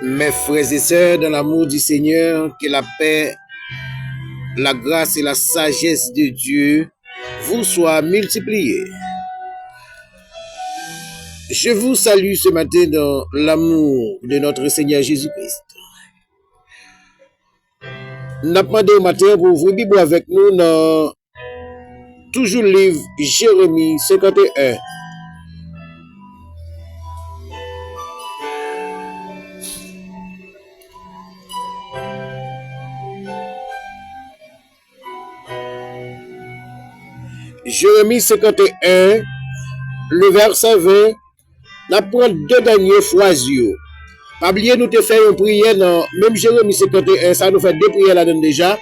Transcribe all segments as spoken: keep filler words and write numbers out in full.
Mes frères et sœurs dans l'amour du Seigneur, que la paix, la grâce et la sagesse de Dieu vous soient multipliées. Je vous salue ce matin dans l'amour de notre Seigneur Jésus-Christ. N ap mande w maten an pou w ouvri Bib ou avèk nou nan toujou liv Jeremi senkant e en. Jeremi senkant e en, le vèsè ven, n ap pran de dènye fraz yo. Pa bliye nou te fè yon priyè nan menm Jeremi senkant e en sa, nou fè de priyè ladan l deja.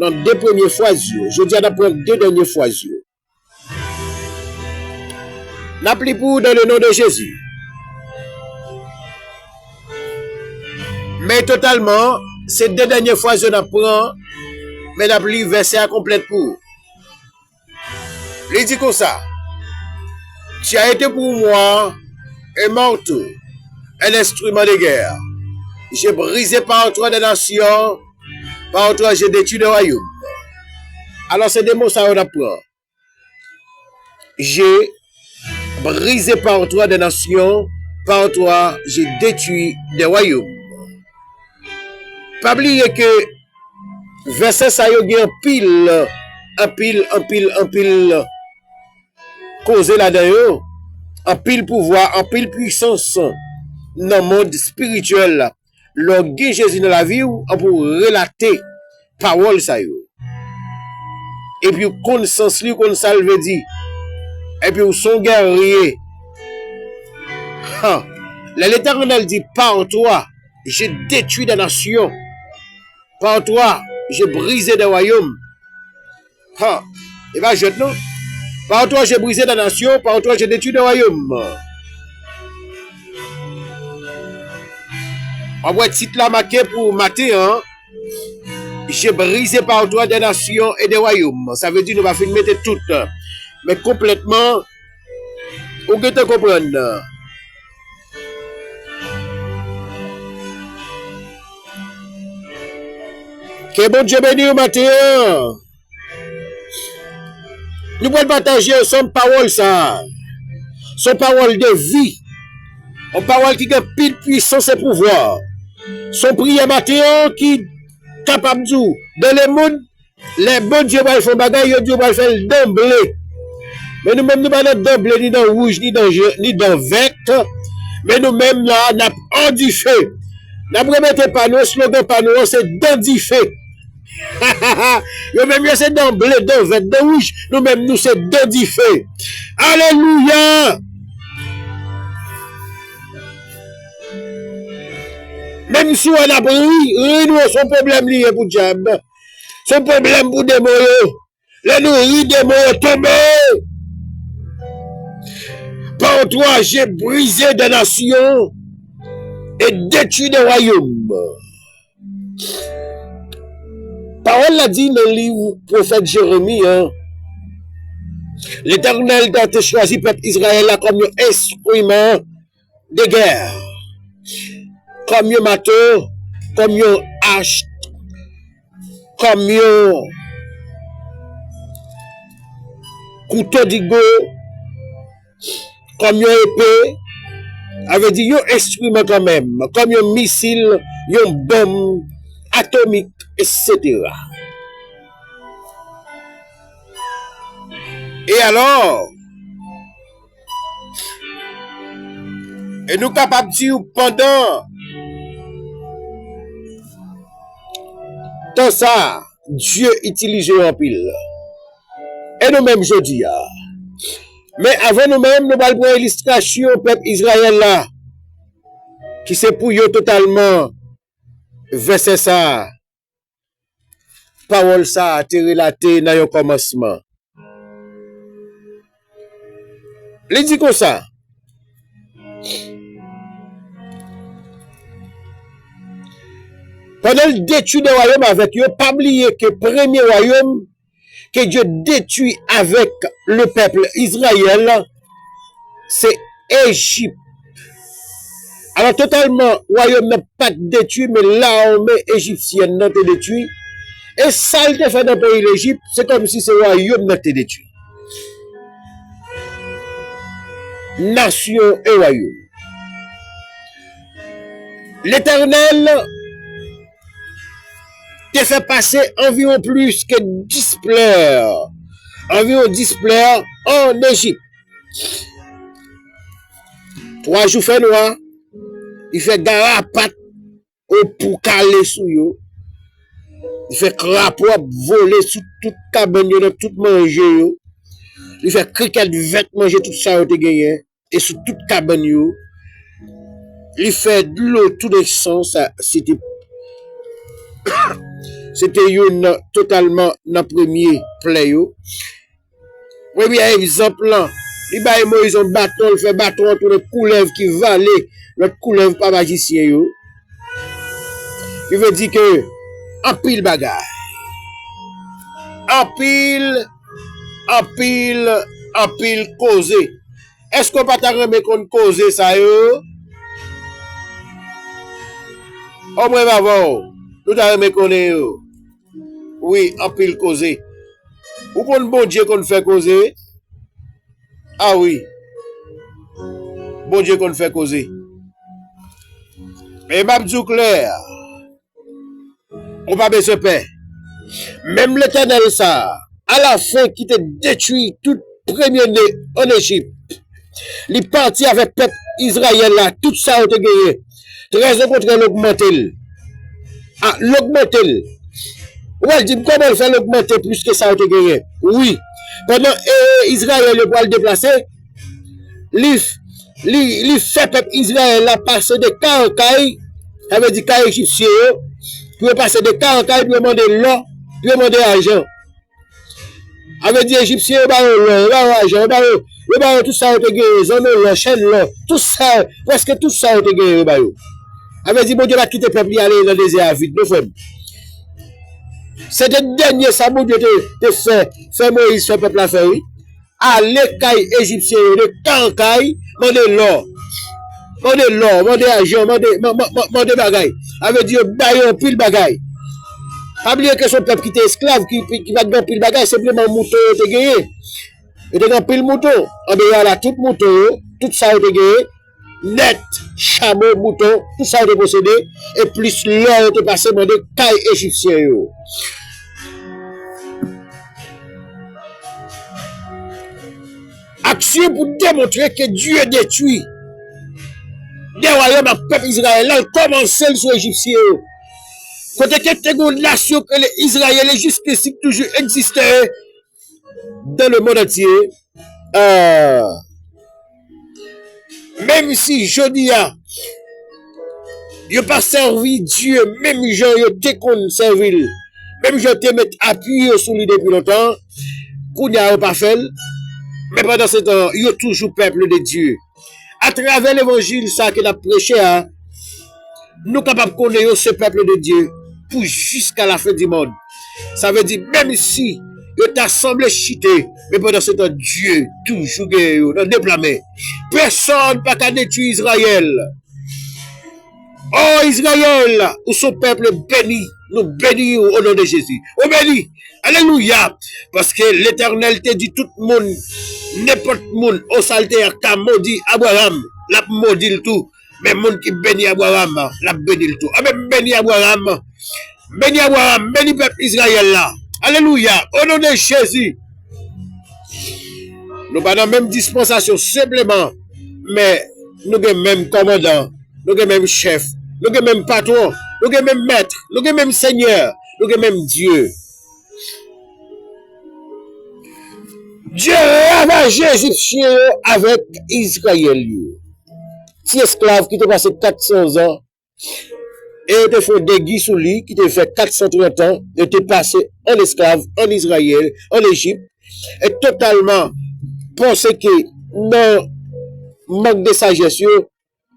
Nan de premye fraz yo. Jodi a, n ap pran de dènye fraz yo. N ap li pou ou dans le nom de Jésus. Men totalman, se de dènye fraz yo n ap pran, men n ap li vèsè a konplèt pou ou. Li di konsa, Tu as été pour moi un marteau, un instrument de guerre. J'ai brisé par toi des nations, par toi j'ai détruit des royaumes. Alò, se de mo sa yo n ap pran. J'ai brisé par toi des nations, par toi j'ai détruit des royaumes. Pa bliye ke vèsè sa yo gen anpil, anpil, anpil, anpil koze ladan yo, anpil pouvwa, anpil pwisans nan mond espirityèl la. Lè w gen Jezi nan lavi w, an pou w relate pawòl sa yo. Epi w konn sans li, w konn sa l vle di. Epi w se yon gèrye. Ha! Lè Letènèl di, Par toi, j'ai détruit des nations. Par toi, j'ai brisé des royaumes. Ha! E pa jwèt non. Par toi, j'ai brisé des nations, par toi, j'ai détruit des royaumes. W ap wè tit la make pou maten an. J'ai brisé par toi des nations et des royaumes. Sa vle di nou pa fin mete tout. Men konplètman, ou gentan konprann. Ke Bondye beni w maten an. Nou pral pataje ansanm pawòl sa a. Se yon pawòl de vi. Yon pawòl ki gen pil pwisans e pouvwa. Se yon priyè maten an ki kapab di w, dans le monde, lè Bondye pral fè yon bagay, yo di yo pral fè l danble. Men nou menm, nou pa nan danble, ni dan wouj, ni dan je, ni dan vèt. Men nou menm la, n ap an dife. N ap remete pa nou, eslogan pa nou an, se dan dife. Yo menm yo se dan ble, dan vèt, dan wouj. Nou menm nou se dan dife. Alelouya! Menm si w wè n ap ri, ri nou an se yon pwoblèm li ye pou dyab. Se yon pwoblèm pou demon yo. Lè nou ri, demon yo tonbe. Par toi, j'ai brisé des nations et détruit des royaumes. Pawòl la di nan liv pwofèt Jeremi an, Letènèl ta te chwazi pèp Izrayèl la kòm yon enstriman de gè, kòm yon mato, kòm yon ach, kòm yon kouto digo, kòm yon epe, sa vle di yon enstriman kanmenm, kòm yon misil, yon bonm atomik, etsetera. E alò, e nou kapab di w pandan tan sa, Dye itilize yo anpil. E nou menm jodi a. Men avan nou menm, nou pral pran ilistrasyon pèp Izrayèl la, ki se pou yo totalman vèsè sa a, pawòl sa a te relate nan yon kòmansman. Li di konsa, Pandan l detwi de wayòm avèk yo, pa bliye ke premye wayòm ke Dye detwi avèk le pèp Izrayèl, se Ejip. Alò, totalman, wayòm nan pa t detwi, men lame ejipsyèn nan te detwi. E sa l te fè nan peyi Lejip, se kòmsi se wayòm nan te detwi. Nasyon e wayòm. Letènèl te fè pase anviwon plis ke dis plè, anviwon dis plè ann Ejip. Twa jou fè nwa, li fè garapat o pou kale sou yo. Li fè krapo ap vole sou tout kabann yo, nan tout manje yo. Li fè krikèt vèt manje tout sa yo te genyen, e sou tout kabann yo. Li fè dlo tounen san, sa, se te, se te youn nan, totalman nan premye plè yo. Premye egzanp lan, li bay Moyiz yon baton, li fè baton an tounen koulèv ki vale lòt koulèv pa majisyen yo. Li vle di ke anpil bagay. Anpil, anpil, anpil koze. Èske w pa ta renmen konn koze sa yo? Omwen m avè w, nou ta renmen konnen yo. Wi, anpil koze. Ou konn Bondye konn fè koze? A wi. Bondye konn fè koze. E m ap di w klè, ou pa bezwen pè. Menm Letènèl sa a, alafen ki te detwi tout premye ne ann Ejip, li pati avèk pèp Izrayèl la, tout sa yo te genyen. Trèzokontrè, l ogmante l. A, l ogmante l. Ou pral di m kòman l fè l ogmante plis ke sa yo te genyen? Wi. Pandan, e, Izrayèl yo pral deplase, li, li, li fè pèp Izrayèl la pase de kay an kay, sa vle di kay ejipsyen yo, pou yo pase de kay an kay, pou yo mande lò, pou yo mande ajan. Sa vle di ejipsyen yo ba yo lò, yo ba yo ajan, yo ba yo, yo ba yo tout sa yo te genyen, zanno lò, chèn lò, tout sa, prèske tout sa yo te genyen, yo ba yo. Sa vle di Bondye pa t kite pèp li ale nan dezè a vid, non, frè m. Se te dènye sa Bondye te, te fè, fè Moyiz fè pèp la fè, wi. Ale kay ejipsyen yo de kay an kay, mande lò, mande lò, mande ajan, mande, man-, man-, man-, mande bagay. Sa vle di yo ba yo anpil bagay. Pa bliye ke se yon pèp ki te esklav, ki, ki pa t gen anpil bagay, senpleman mouton yo te genyen. Yo te gen anpil mouton. Andeyò a la, tout mouton yo, tout sa yo te genyen, nèt, chamo, mouton, tout sa yo te posede, e plis lò yo te pase mande kay ejipsyen yo. Aksyon pou demontre ke Dye detwi de wayòm ak pèp Izrayèl la, l kòmanse l sou Ejipsyen yo. Kote ke te gen yon nasyon k rele Izrayèl, e jiskesi k toujou egziste, dans le monde entier. Ah. Menm si jodi a, yo pa sèvi Dye menm jan yo te konn sèvi l, menm jan yo te met api yo sou li depi lontan, kounye a yo pa fè l, men pandan se tan, yo toujou pèp de Dye. Atravè levanjil sa ke n ap preche a, nou kapab konnen yo se pèp de Dye pou jiska lafen di mond. Sa vle di, menm si yo ta sanble chite, men pandan se tan, Dye toujou genyen yo nan de pla men. Pèsonn pa ka detwi Izrayèl. O Izrayèl, ou se yon pèp beni. Nou beni w o non de Jezi. Ou beni. Alelouya. Paske Letènèl te di tout moun, nenpòt moun, o sa l te ka modi Abraram, l ap modi l tou. Men moun ki beni Abraram, l ap beni l tou. Anben, m beni Abraram. M beni Abraram, m beni pèp Izrayèl la. Alelouya. O non de Jezi. Nou pa nan menm dispansasyon, senpleman, men nou gen menm kòmandan, nou gen menm chèf, nou gen menm patwon, nou gen menm mèt, nou gen menm senyè, nou gen menm Dye. Dye ravaje Ejipsyen yo avèk Izrayèl yo. Ti esklav ki te pase kat san zan, e yo te fè yon degi sou li ki te fè kat san trant an, yo te pase an esklav, an Izrayèl, an Ejip, e totalman panse ke nan mank de sajès yo,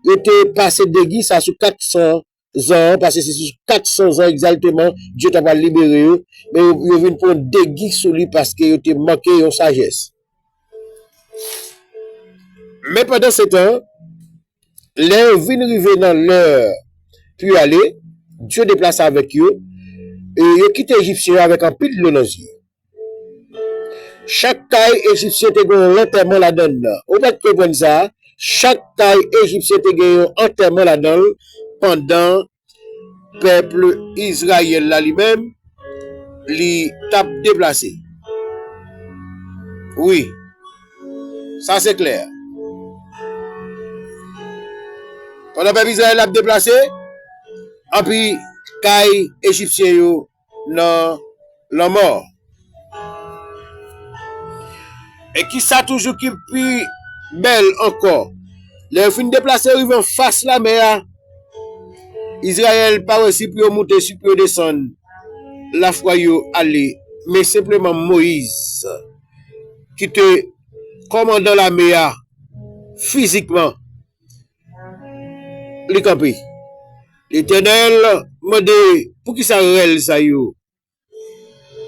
yo te pase degi sa sou kat san zan an, paske se sou kat san zan egzakteman Dye ta pral libere yo, men yo, yo vin pran degi sou li paske yo te manke yon sajès. Men pandan se tan, lè yo vin rive nan lè pou yo ale, Dye deplase avèk yo, e yo kite Ejipsyen yo avèk anpil dlo nan zye. Chak kay Ejipsyen te gen yon lantèman ladan l. Ou pa t konprann sa? Chak kay Ejipsyen te gen yon antèman ladan l pandan pèp Izrayèl la li menm, li t ap deplase. Wi, sa se klè. Pandan pèp Izrayèl ap deplase, anpi kay Ejipsyen yo nan lanmò. E kisa toujou ki pi bèl ankò? Lè yo fin deplase rive anfas lamè a, Izrayèl pa resi pou yo moute, si pou yo desann, lafwa yo ale. Men senpleman Moyiz, ki te kòmandan lame a fizikman, li kanpe. Letènèl mande, poukisa rèl sa yo?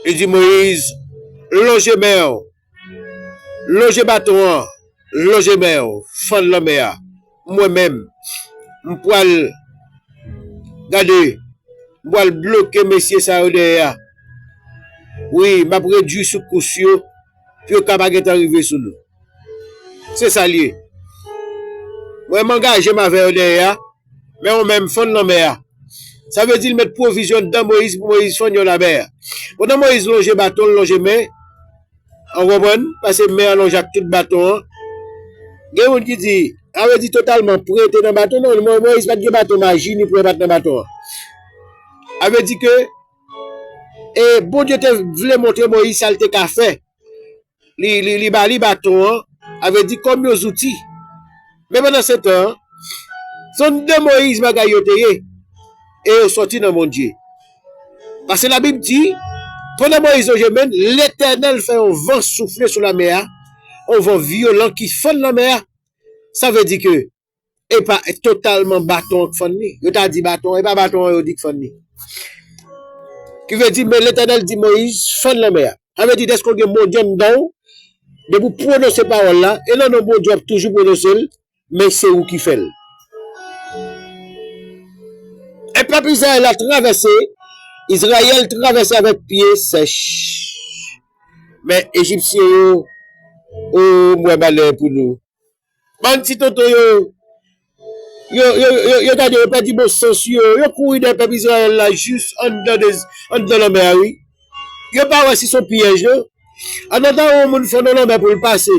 Li di Moyiz, lonje men w, lonje baton an, lonje men w, fann lanmè a. Mwen menm, m pral gade, m pral bloke mesye sa yo dèyè a. Wi, m ap redui soukous yo, pou yo ka pa gentan rive sou nou. Se sa l ye. Mwen, m angaje m avè yo dèyè a, men ou menm fann lanmè a. Sa vle di l met pwovizyon anndan Moyiz pou Moyiz fann yon lamè a. Pandan Moyiz lonje baton l, lonje men, an konprann, pase men an lonje ak tout baton an. Gen moun ki di, sa vle di totalman pre te nan baton, non, Mo- Moyiz pa t gen baton maji, ni pre pa t nan baton an. Sa vle di ke, e Bondye te vle montre Moyiz sa l te ka fè. Li, li, li ba li baton an, sa vle di kòm yon zouti. Men pandan se tan, se anndan Moyiz bagay yo te ye, e yo sòti nan Bondye. Paske Labib di, pandan Moyiz lonje men l, Letènèl fè yon van soufle sou lamè a, yon van vyolan ki fann lamè a. Sa vle di ke e pa totalman baton an k fann li. Yo ta di baton an, e pa baton an yo di k fann li. Ki vle di, men Letènèl di Moyiz, fann lanmè a. Sa vle di, dèske w gen Bondye anndan w, depi w pwononse pawòl la, e nan non Bondye w ap toujou pwononse l, men se ou ki fè l. E pèp Izrayèl la travèse, Izrayèl travèse avèk pye sèch. Men Ejipsyen yo, o, m wè malè pou nou. Bann ti tonton yo, yo, yo, yo, yo gade, yo pèdi bon sans yo, yo kouri dèyè pèp Izrayèl la jis anndan de, anndan lanmè a, wi. Yo pa wè si se yon pyèj, non. Anndan yon moun fè nan lanmè pou l pase.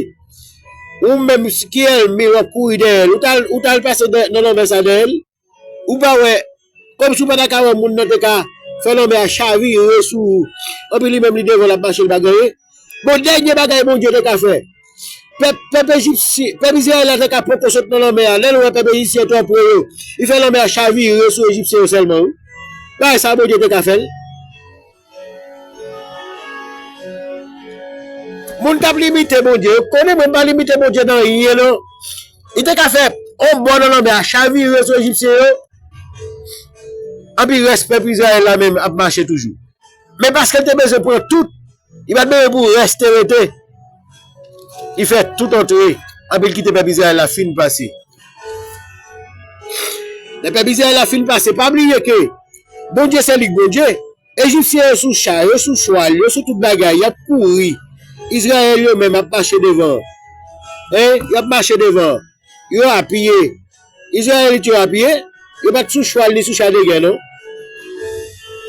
Ou menm ki ènmi w ap kouri dèyè l, ou t al, ou t al pase dè- nan lanmè sa dèyè l. Ou pa wè, kòmsi w pa ta ka wè moun nan te ka fè lanmè a chavire sou ou. Anpi li menm li devan l ap mache, l pa gen anyen. Bon, dènye bagay Bondye te ka fè. Pèp, pèp Ejipsyen, pèp Izrayèl la te ka poko sot nan lanmè a. Lè l wè pèp Ejipsyen twò pre yo, li fè lanmè a chavire sou Ejipsyen yo sèlman, wi. Bagay sa Bondye te ka fè l. Moun k ap limite Bondye, yo konnen mwen pa limite Bondye nan anyen, non. Li te ka fè yon bò nan lanmè a chavire sou Ejipsyen yo, anpi rès pèp Izrayèl la menm ap mache toujou. Men paske l te bezwen pran tout, li pa t bezwen pou rès te rete. Li fè tout antre, anpi l kite pèp Izrayèl la fin pase. Lè pèp Izrayèl la fin pase, pa bliye ke Bondye se li k Bondye. Ejipsyen yo sou cha, yo sou chwal, yo sou tout bagay, y ap kouri. Izrayèl yo menm ap mache devan. Hein? Y ap mache devan. Yo apye. Izrayelit yo apye. Yo pa t sou chwal ni sou cha de gè, non.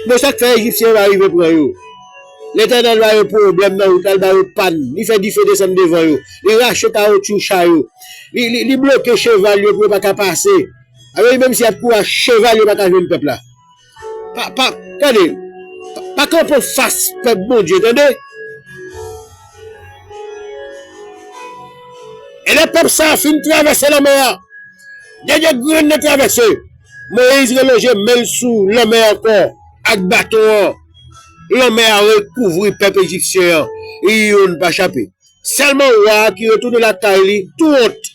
Men sa k fè Ejipsyen yo pa rive pran yo. Letènèl ba yo pwoblèm nan wout la, l ba yo pàn. Li fè dife desann devan yo. Li rache kawotchou cha yo. Li, li, li bloke cheval yo pou yo pa ka pase. Alò, li menm si y ap kouri ak cheval, yo pa ka jwenn pèp la. Pa, pa, tande, pa, pa kanpe anfas pèp Bondye, tande. E lè pèp sa a fin travèse lanmè a, dènye grenn nan travèse, Moyiz relonje men l sou lanmè a ankò ak baton an. Lanmè a rekouvri pèp ejipsyen an, e youn pa chape. Sèlman wa a ki retounen lakay li tou wont.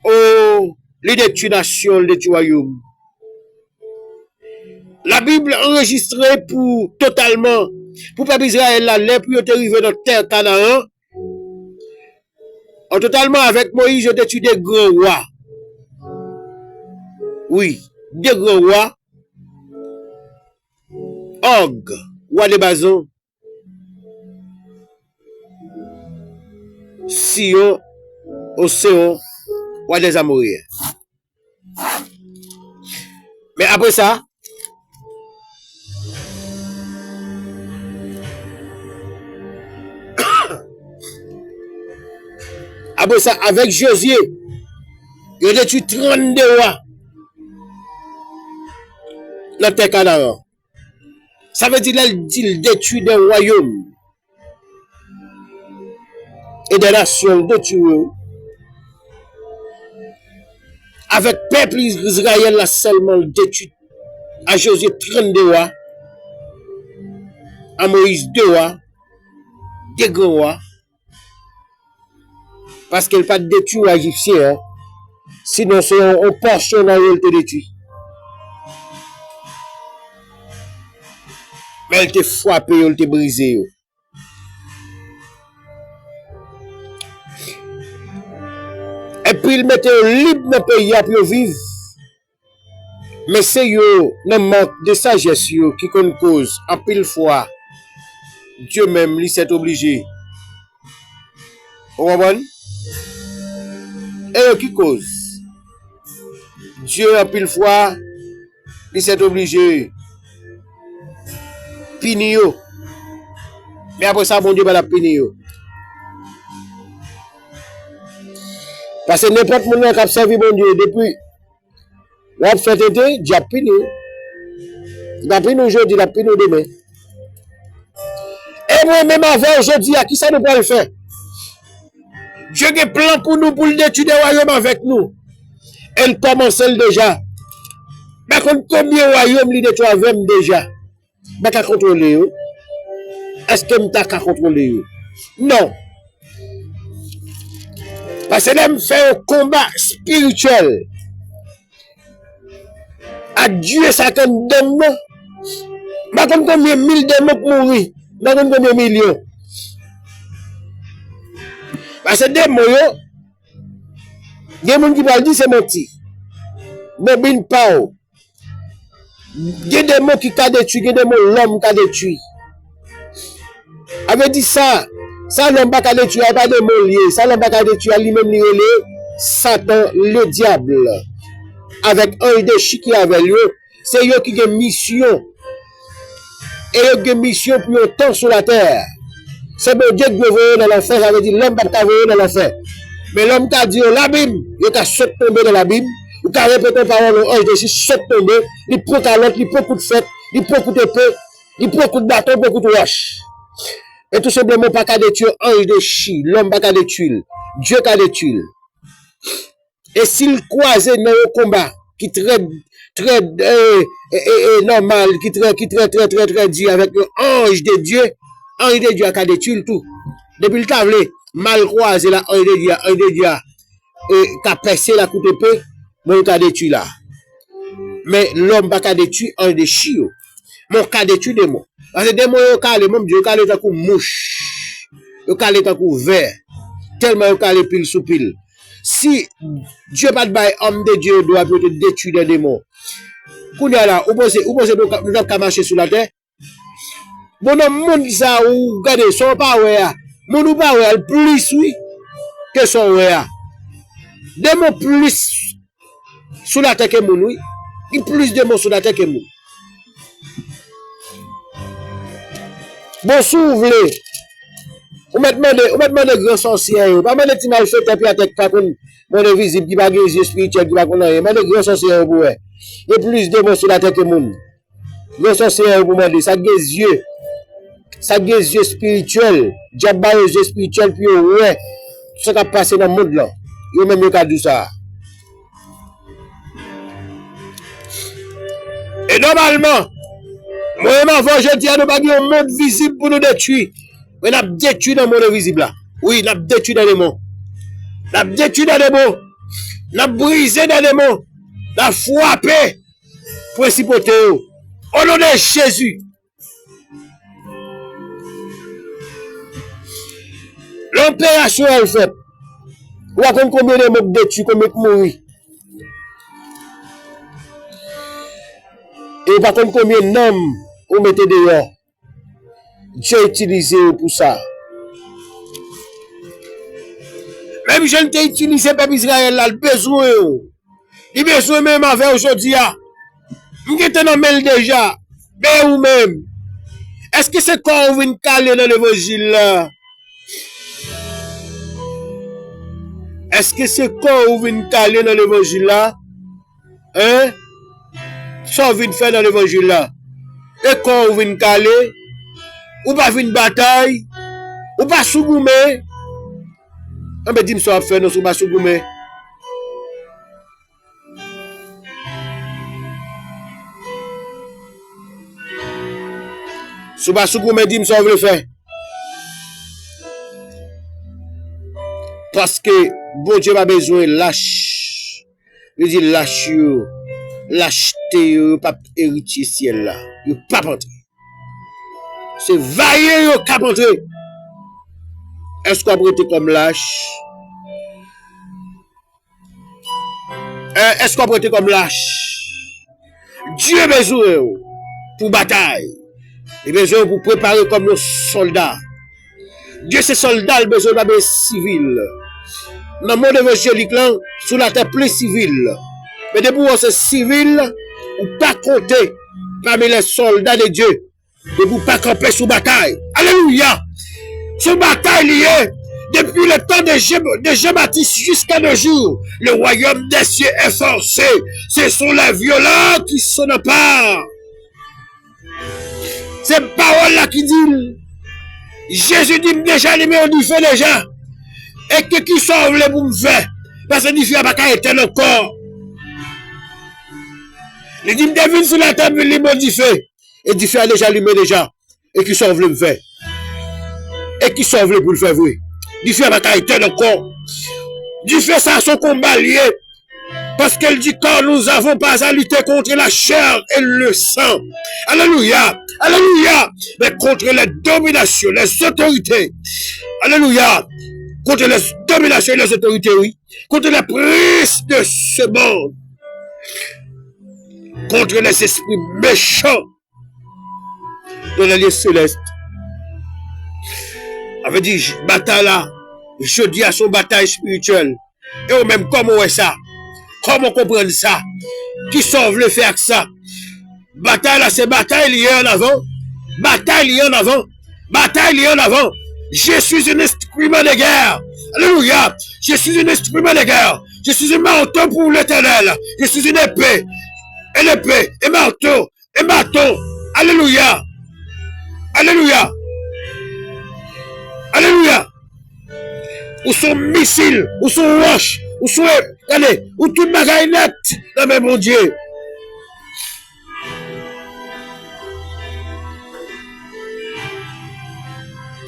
O, Li detwi nasyon, li detwi wayòm. Labib anrejistre pou totalman, pou pèp Izrayèl la, lè pou yo te rive nan tè Kanaran, an totalman avèk Moyiz, yo detwi de gran wa. Wi, de gran wa. Og, wa de Bazan, Siyon, o Sewon, wa dè Amoryen. Men apre sa, apre sa, avèk Jozye, yo detwi trannde wa nan tè Kanaran. Sa vle di, lè l di l detwi de wayòm e de nasyon, l detwi yo. Avèk pèp Izrayèl la sèlman, l detwi a Jozye trannde wa, a Moyiz de wa, de gran wa. Paske l pa t detwi wa ejipsyen an. Sinon, se yon, yon pòsyon nan yo l te detwi. Men l te frape yo, l te brize yo. Epi l mete yo lib nan peyi a pou yo viv. Men se yo, nan mank de sajès yo, ki konn koz anpil fwa Dye menm li sètoblije. Ou konprann? E yo ki koz Dye anpil fwa li sètoblije pini yo. Men apre sa, Bondye pa t ap pini yo. Paske nenpòt moun nan k ap sèvi Bondye, depi w ap fè tenten, dyab pini w. L pa pini w jodi, l ap pini w demen. E mwen menm avè w jodi a, kisa nou pral fè? Dye gen plan pou nou, pou l detwi de wayòm avèk nou. E l kòmanse l deja. M pa konn konbyen wayòm li detwi avè m deja. M pa ka kontwole yo. Èske m ta ka kontwole yo? Non. Paske lè m fè yon konba espirityèl ak dye Satan anndan m nan, m pa konn konbyen mil demon k mouri, m pa konn konbyen milyon. Paske demon yo, gen moun ki pral di se manti. Bobin pa w. Gen demon ki ka detwi, gen demon lòm ka detwi. A vle di sa, sa lòm pa ka detwi a, e pa demon l ye. Sa lòm pa ka detwi a, li menm li rele Satan, le diable. Avèk anj dechi ki avè l yo, se yo ki gen misyon. E yo gen misyon pou yon tan sou latè. Se Bondye ki dwe voye yo nan lanfè, sa vle di lòm pa t ka voye yo nan lanfè. Men lòm ka di yo labim, yo ka sot tonbe nan labim. Ou ka repete yon pawòl, yon anj dechi sot tonbe, li pran kalòt, li pran kout fèt, li pran kout epe, li pran kout baton, li pran kout wòch. E tou senpleman, ou pa ka detwi anj dechi, lòm pa ka detwi l, Dye ka detwi l. E si l kwaze nan yon konba ki trè, trè, e, e, e, e, nòmal, ki trè, ki trè, trè, trè, trè di avèk yon anj de Dye, anj de Dye a ka detwi l tou. Depi l ta vle, mal kwaze la, anj de Dye a, anj de Dye a, e, ka pèse l ak kout epe, bon, l ka detwi la. Men lòm pa ka detwi anj dechi yo. Men w ka detwi demon. Paske demon yo kale, menm Dye, yo kale tankou mouch. Yo kale tankou vè. Tèlman yo kale pil sou pil. Si Dye pa t bay òm de Dye yo dwa pou yo te detwi de demon, kounye a la, ou panse, ou panse nou ka, nou t ap ka mache sou latè? Bon, nan mond sa a, ou gade, sa w pa wè a, moun ou pa wè a, l plis, wi, ke sa w wè a. Demon plis sou latè ke moun, wi. Gen plis demon sou latè ke moun. Bon, si w vle, ou mèt mande, ou mèt mande gran sòsyè yo. Pa mande ti malfetè pye atè ki pa konn monde vizib, ki pa gen zye espirityèl, ki pa konn anyen. Mande gran sòsyè yo pou wè. Gen plis demon sou latè ke moun. Gran sòsyè yo pou mande. Sa k gen zye, sa k gen zye espirityèl, dyab ba yo zye espirityèl pou yo wè sa k ap pase nan mond lan. Yo menm yo ka di w sa. E nòmalman, mwen menm avè w jodi a, nou pa gen yon mond vizib pou nou detwi. Men n ap detwi nan mond envizib la. Wi, n ap detwi nan demon. N ap detwi nan demon. N ap brize dè demon. N ap frape prensipalite yo. O non de Jezi. Lè operasyon an fèt, ou pa konn konbyen de moun k detwi, konbyen k mouri. E ou pa konn konbyen nanm ou mete deyò. Dye itilize yo pou sa. Menm jan l te itilize pèp Izrayèl la, l bezwen yo. Li bezwen menm avè w jodi a. M gentan nan men l deja. Men ou menm, èske se kò w vin kale nan levanjil la? Èske se kò w vin kale nan levanjil la? Hein? Sa w vin fè nan levanjil la? E kò w vin kale? Ou pa vin batay? Ou pa sou goumen? Anben, di m sa w ap fè non, si w pa sou goumen. Si w pa sou goumen, di m sa w vle fè. Paske Bondye pa bezwen lach. Li di lach yo, lachte yo, yo p ap eritye syèl la. Yo p ap antre. Se valye yo k ap antre. Èske w ap rete kòm lach? Eh, èske w ap rete kòm lach? Dye bezwen w pou batay. Li bezwen w pou prepare kòm yon sòlda. Dye se sòlda l bezwen, l pa bezwen sivil. Nan mond evanjelik lan, sou latè plen sivil. Men depi w wè w se sivil, ou pa konte pami les soldats de Dieu. Depi w pa kanpe sou batay. Alelouya! Se yon batay li ye. Depuis le temps de Jean, de Jean-Baptiste jusqu'à nos jours, le royaume des cieux est forcé. Ce sont les violents qui s'en emparent. Se pawòl la ki di l. Jezi di m deja, li men yon dife deja. E ke kisa w vle pou m fè? Paske dife a pa ka etèn ankò. Li di m te vin sou latè, m vin limen yon dife. E dife a deja limen deja. E kisa w vle m fè? E kisa w vle pou l fè vre? Dife a pa ka etèn ankò. Dife sa se yon konba l ye. Paske l di, car nous avons pas à lutter contre la chair et le sang. Alelouya. Alelouya. Mais contre les dominations, les autorités. Alelouya. Contre les dominations et les autorités, oui. Contre les princes de ce monde. Contre les esprits méchants dans les lieux célestes. Sa vle di, batay la, jodi a, se yon batay espirityèl. E ou menm, kòman w wè sa? Kòman w konprann sa? Kisa w vle fè ak sa? Batay la, se batay li ye an avan. Batay li ye an avan. Batay li ye an avan. Je suis un instrument de guerre. Alléluia. Je suis un instrument de guerre. Je suis un marteau pour l'Éternel. Je suis une épée. Une épée, un marteau, un bâton. Alléluia. Alléluia. Alléluia. Ou se yon misil, ou se yon wòch, ou se yon, gade, ou tout bagay nèt nan men Bondye.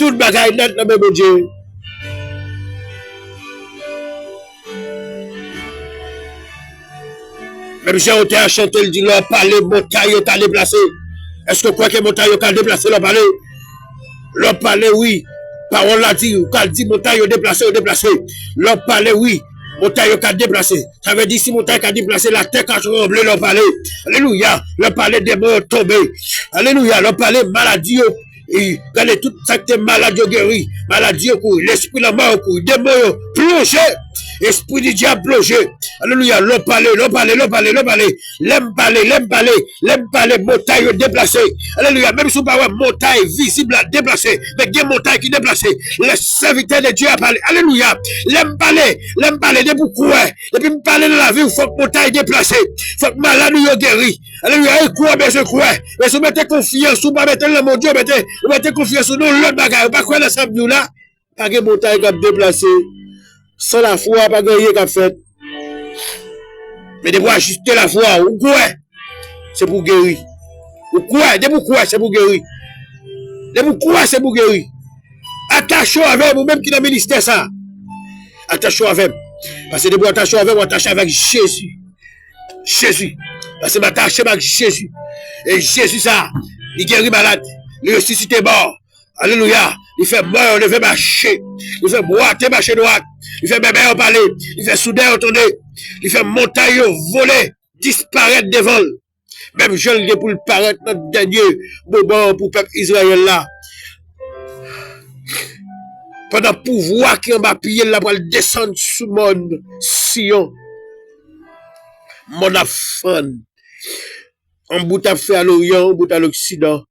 Tout bagay nèt nan men Bondye. Menm jan otè a chante, l di, lè w pale, montay yo ka deplase. Èske w kwè ke montay yo ka deplase lè w pale? Lè w pale, wi. Pawòl la di, ou ka di, montay yo deplase, yo deplase. Lè w pale, wi. Montay yo ka deplase. Sa vle di, si montay ka deplase, latè ka tranble lè w pale. Alelouya. Lè w pale, demon yo tonbe. Alelouya. Lè w pale, maladi yo, e, gade, tout sa ki te malad yo geri. Maladi yo kouri. Lespri lanmò yo kouri. Demon yo plonje. Espri di dyab plonje. Alelouya. Lè w pale, lè w pale, lè w pale, lè w pale. Lè m pale, lè m pale, lè m pale, montay yo deplase. Alelouya. Menm si w pa wè montay vizib la deplase, men gen montay ki deplase. Lè sèvitè de Dye a pale. Alelouya. Lè m pale, lè m pale, depi w kwè, depi m pale nan lavi w, fòk montay deplase. Fòk malad ou yo geri. Alelouya. E kwè, bezwen kwè. Men si w mete konfyans ou, pa mete l nan Bondye, ou mete, ou mete konfyans ou nan lòt bagay, ou pa kwè nan sa m di w la. Pa gen montay k ap deplase. San lafwa, pa gen anyen k ap fèt. Men depi w ajiste lafwa w, ou kwè, se pou w geri. Ou kwè, depi w kwè, se pou w geri. Depi w kwè, se pou w geri. Atache w avè m, ou menm ki nan ministè sa. Atache w avè m. Paske depi w atache w avè m, w atache avèk Jezi. Jezi. Paske m atache m ak Jezi. E Jezi sa, li geri malad. Li resisite mò. Alelouya. Li fè mò yo leve mache. Li fè bwate mache dwat. Li fè bèbè yo pale. Li fè souden yo tande. Li fè montay yo vole, disparèt devan l. Menm jan l gen pou l parèt nan dènye moman an pou pèp Izrayèl la. Pandan pouvwa ki anba pye l la pral desann sou mòn Siyon. Mòn ap fann. Yon bout ap fè a loryan, yon bout a loksidan.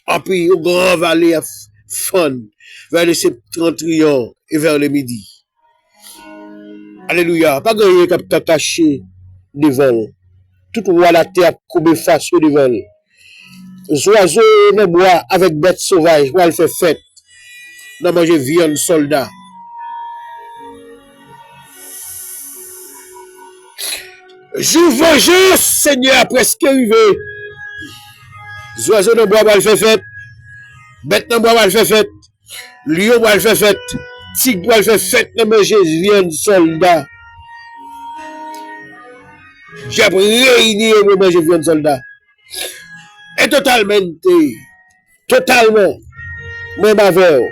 Anpi yon gran vale ap fann vers le septentrion et vers le midi. Alelouya. Pa gen anyen k ap ka kache devan l. Tout wa latè ap koube fas yo devan l. Zwazo nan bwa avèk bèt sovaj pral fè fèt nan manje vyann sòlda. Jou vanjans Senyè a prèske rive. Zwazo nan bwa pral fè fèt. Bèt nan bwa pral fè fèt. Lyon pral fè fèt. Tig pral fè fèt nan manje vyann sòlda. Dyab reyini yo pou manje vyann sòlda. E totalmente, totalman, mwen m avè w.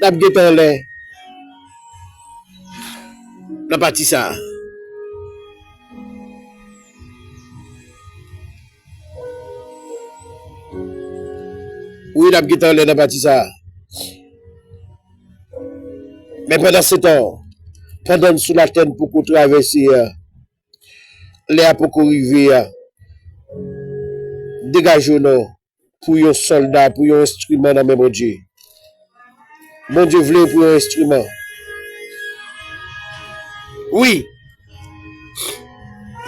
N ap gentan anlè nan pati sa a. Wi, n ap gentan anlè nan pati sa a. Men pandan se tan, pandan n sou latè n poko travèse a, lè a poko rive a, degaje w non pou yon sòlda, pou yon enstriman nan men Bondye. Bondye vle w pou yon enstriman. Wi.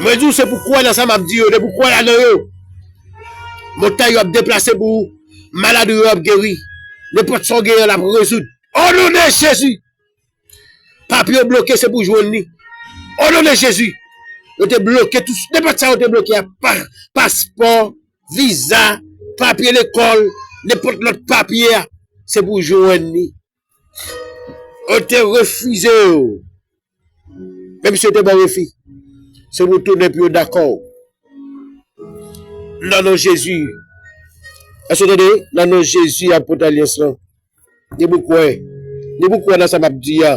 Mwen di w se pou kwè nan sa m ap di yo, depi w kwè ladan yo. Montay yo ap deplase pou ou, maladi yo ap geri. Nenpòt sa w genyen l ap rezoud. O non de Jezi! Papye yo bloke, se pou jwenn li. O non de Jezi! Yo te bloke tout, nenpòt sa yo te bloke a, pa, paspò, viza, papye lekòl, nenpòt lòt papye a, se pou jwenn li. Yo te refize yo. Menm si yo te ba w refi, se pou w tounen pou yo dakò. Nan non Jezi. Èske w tande? Nan non Jezi, y ap pote alyans lan. Depi w kwè. Depi w kwè nan sa m ap di a.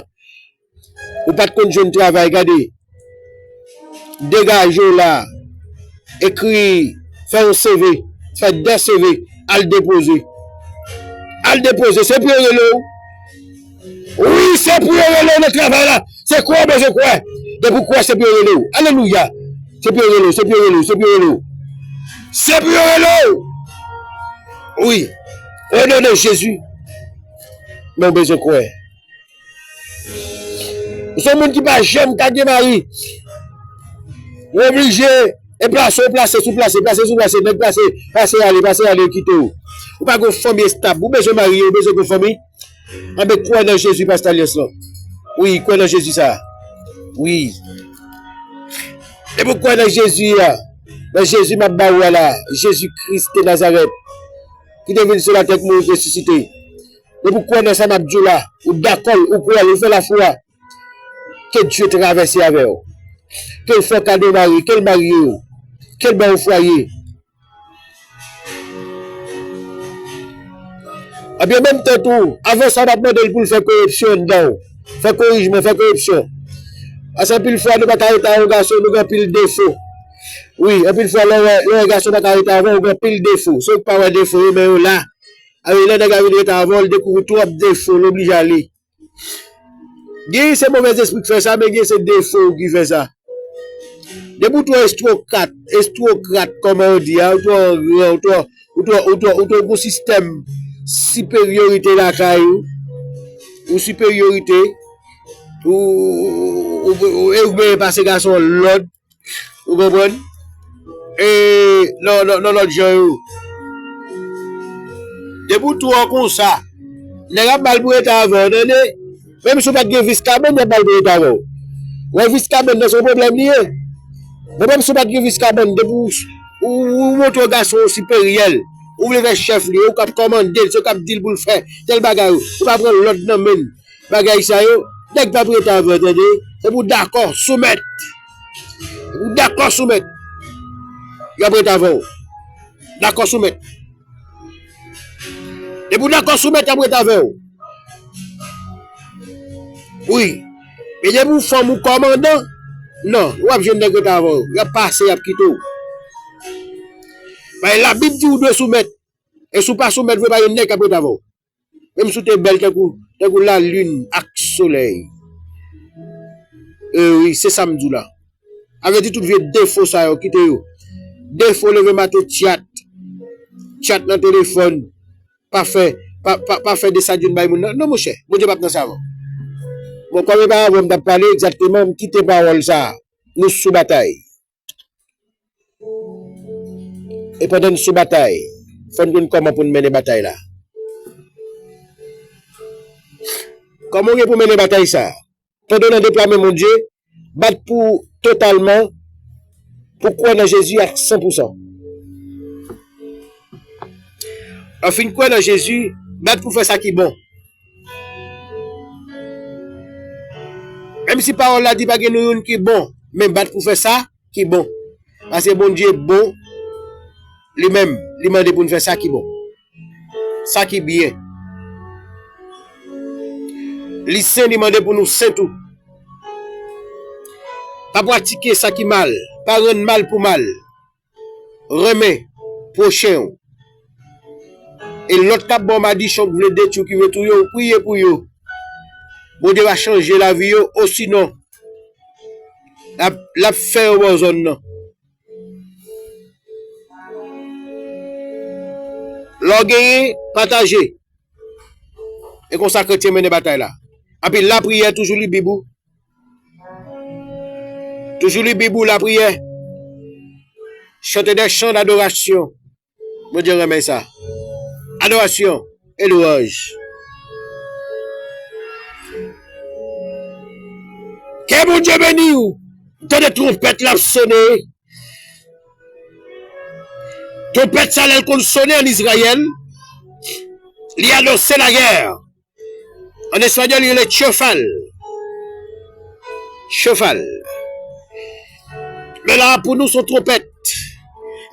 Ou pa t konn jwenn travay, gade. Degaje w la. Ekri, fè yon C V. Fè de C V. Al depoze. Al depoze. Se pou yo rele w. Wi, se pou yo rele w nan travay la. Se kwè w bezwen kwè. Depi w kwè, se pou yo rele w. Alelouya. Se pou yo rele w, se pou yo rele w, se pou yo rele w. Se pou yo rele w. Wi. O non de Jezi. Men w bezwen kwè. Ou se yon moun ki pa janm ka gen mari. Ou oblije, e plase, ou plase, sou plase, plase, sou plase, nèg plase, pase ale, pase ale, yo kite w. Ou pa gen yon fanmi estab. Ou bezwen marye, ou bezwen gen yon fanmi. Anben, kwè nan Jezi, pastè Alyans lan. Wi, kwè nan Jezi sa. Wi. Depi w kwè nan Jezi a, nan Jezi m ap ba ou a la, Jezi Kris de Nazarèt, ki te vin sou latè, ki mouri, ki resisite. Depi w kwè nan sa m ap di w la, ou dakò l, ou kwè l, ou fè lafwa, ke Dye travèse avè w. Ke l fè w kado mari, ke l marye w, ke l ba w fwaye. Ebyen, menm tan tou, avan sa, m ap mande l pou l fè koreksyon anndan w. Fè korijman, fè koreksyon. Paske anpil fwa, nou pa ka rete avè yon gason, nou gen anpil defo. Wi, anpil fwa, lè w wè, lè w wè gason pa ka rete avè w, ou gen anpil defo. Se ou k pa wè defo yo, men yo la. Alò, lè nèg la vin rete avè w, l dekouvri twòp defo, l oblije ale. Gen se movèzespri k fè sa, men gen se defo w ki fè sa. Depi w twò estwokrat, estwokrat, kòman yo di a, ou twò angran, ou twò, ou twò, ou twò, ou twò gon sistèm siperyorite lakay ou, ou siperyorite, ou, ou, ou, ou, ou, ou pase gason lòd, ou konprann? E, nan, nan, nan lòt jan yo. Depi w twò konsa, nèg ap ba l pou rete avè w, tande? Menm si w pa t gen vis kabann, y ap ba l pou rete avè w. Wè, vis kabann nan se yon pwoblèm li ye. Bon, menm si w pa t gen vis kabann, depi w, ou, ou montre yon gason w siperyè l, ou vle fè chèf li, ou k ap kòmande l, se ou k ap di l pou l fè tèl bagay, ou pa pran lòd nan men l. Bagay sa yo, nèg p ap rete avè w, tande. Se pou w dakò soumèt. Se pou w dakò soumèt. Y ap rete avè w. Dakò soumèt. Depi w dakò soumèt, y ap rete avè w. Wi. Men depi w fanm ou kòmandan, non, w ap jwenn nèg rete avè w. Y ap pase, y ap kite w. Paske Labib di w dwe soumèt. E si w pa soumèt vre, pa gen nèg k ap rete avè w. Menm si w te bèl tankou, tankou lalin ak solèy. E wi, se sa m di w la. Sa vle di tout vye defo sa yo, kite yo. Defo leve maten tchat. Tchat nan telefòn. Pa fè, pa, pa, pa fè desadin bay moun nan. Non, monchè, Bondye p ap nan sa avè w. Bon, kòm e pa avè w m t ap pale egzakteman, m kite pawòl sa a. Nou sou batay. E pandan n sou batay, fò n konn kòman pou n mennen batay la. Kòman w gen pou mennen batay sa a? Pandan w nan de pla men Bondye, bat pou totalman, pou kwè nan Jezi ak san pou san. Lè w fin kwè nan Jezi, bat pou fè sa ki bon. Menm si pawòl la di pa gen nou youn ki bon, men bat pou fè sa ki bon. Paske Bondye bon, li menm, li mande pou n fè sa ki bon. Sa ki byen. Li sen, li mande pou nou sen tou. Pa pratike sa ki mal, pa rann mal pou mal. Renmen pwochen w. E lòt k ap ba w madichon, k vle detwi w, ki vle touye w, priye pou yo. Bondye va chanje lavi yo, osinon, l ap, l ap fè yo ba w zòn nan. Lè w genyen, pataje. E konsa kretyen mennen batay la. Epi lapriyè, toujou li Bib ou. Toujou li Bib ou, lapriyè. Chante des chants d'adoration. Bondye renmen sa. Adorasyon e lwanj. Ke Bondye beni w. Tande twonpèt la ap sone. Twonpèt sa, lè l konn sone ann Izrayèl, li anonse lagè. An espanyòl, yo rele chofal. Chofal. Men la, pou nou, se yon twonpèt.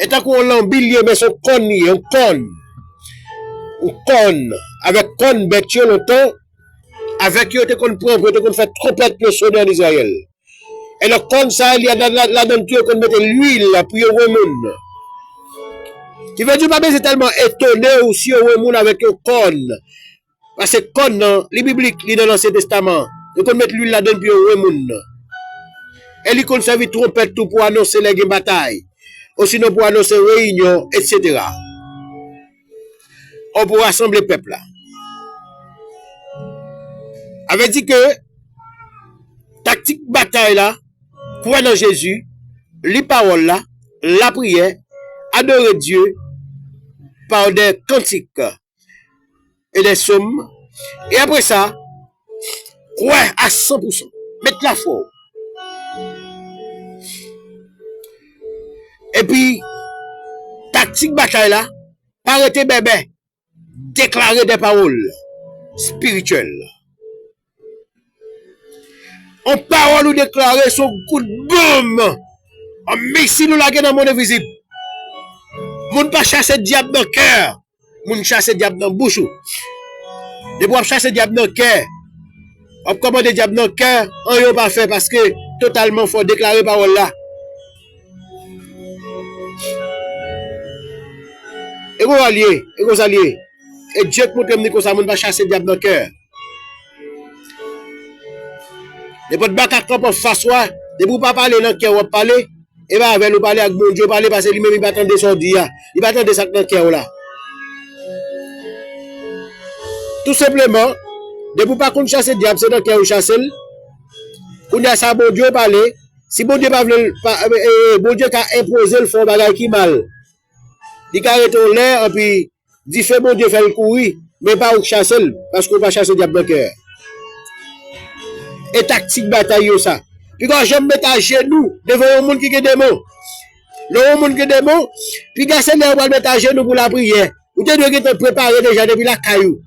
E tankou yon lanbi l ye, men se yon kòn li ye, yon kòn. Yon kòn. Avèk kòn bèt yo lontan, avèk yo te konn pran, yo te konn fè twonpèt yo sone ann Izrayèl. E nan kòn sa a, li a la, la, ladan l tou, yo konn mete lwil la pou yo wè moun. Ki vle di, w pa bezwen tèlman etone w si yo wè moun avèk yon kòn. Paske kòn nan, li biblik, li nan Ansyen Testaman. Yo konn met lwil ladan l pou yo wè moun nan. E li konn sèvi twonpèt tou pou anonse lè gen batay. Osinon pou anonse reyinyon, etsetera. Ou pou rasanble pèp la. Sa vle di ke taktik batay la, kwè nan Jezi, li pawòl la, lapriyè, adore Dye par des cantiques et des psaumes. E apre sa, kwè a san pou san. Met lafwa w. Epi, taktik batay la, pa rete bèbè. Deklare des paroles spirituelles. Yon pawòl ou deklare se yon kout bonm. Yon misil ou lage nan mond envizib. Moun pa chase dyab nan kè. Moun chase dyab nan bouch ou. Depi w ap chase dyab nan kè, w ap kòmande dyab nan kè, anyen w pa fè paske totalman fò w deklare pawòl la. E konsa l ye, e konsa l ye. E Dye k montre m li konsa, moun pa chase dyab nan kè. Nenpòt baka k kanpe anfas ou a, depi w pa pale nan kè w ap pale, e pa avè l ou pale, ak Bondye w pale, paske li menm li pa tande sa w di a. Li pa tande sa k nan kè w la. Tou senpleman, depi w pa konn chase dyab, se nan kè w chase l. Kounye a sa Bondye w pale, si Bondye pa vle l, pa, e, e, Bondye ka enpoze l fè yon bagay ki mal. Li ka rete yon lè, anpi dife Bondye fè l kouri, men pa ou k chase l, paske w pa chase dyab nan kè. E taktik batay yo sa. Piga w janm met ajenou devan yon moun ki gen demon. Lè yon moun gen demon, piga se lè ou pral met ajenou pou lapriyè. Ou te dwe gentan prepare deja depi lakay ou.